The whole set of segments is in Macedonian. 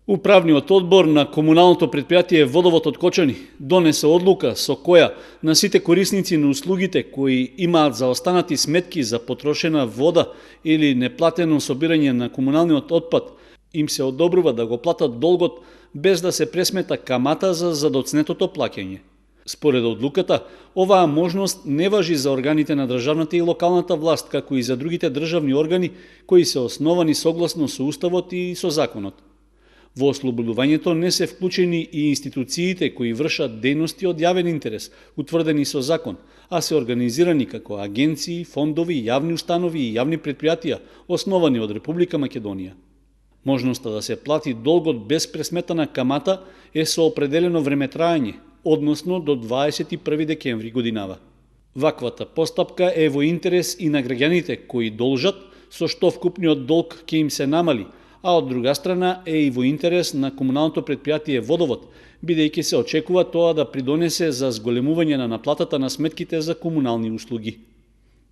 Управниот одбор на комуналното претпријатие Водовод од Кочани донесе одлука со која на сите корисници на услугите кои имаат заостанати сметки за потрошена вода или неплатено собирање на комуналниот отпад им се одобрува да го платат долгот без да се пресмета камата за задоцнетото плаќање. Според одлуката, оваа можност не важи за органите на државната и локалната власт, како и за другите државни органи кои се основани согласно со Уставот и со законот. Во ослободувањето не се вклучени и институциите кои вршат дејности од јавен интерес, утврдени со закон, а се организирани како агенции, фондови, јавни установи и јавни претпријатија, основани од Република Македонија. Можноста да се плати долгот без пресметана камата е со определено времетраење, односно до 21 декември годинава. Ваквата постапка е во интерес и на граѓаните кои должат, со што вкупниот долг ќе им се намали, а од друга страна е и во интерес на комуналното претпријатие Водовод, бидејќи се очекува тоа да придонесе за зголемување на наплатата на сметките за комунални услуги.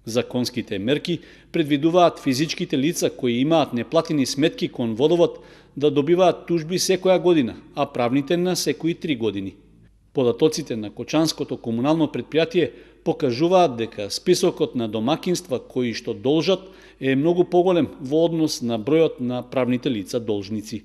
Законските мерки предвидуваат физичките лица кои имаат неплатени сметки кон Водовод да добиваат тужби секоја година, а правните на секои 3 години. Податоците на Кочанското комунално претпријатие покажуваат дека списокот на домакинства кои што должат е многу поголем во однос на бројот на правните лица должници.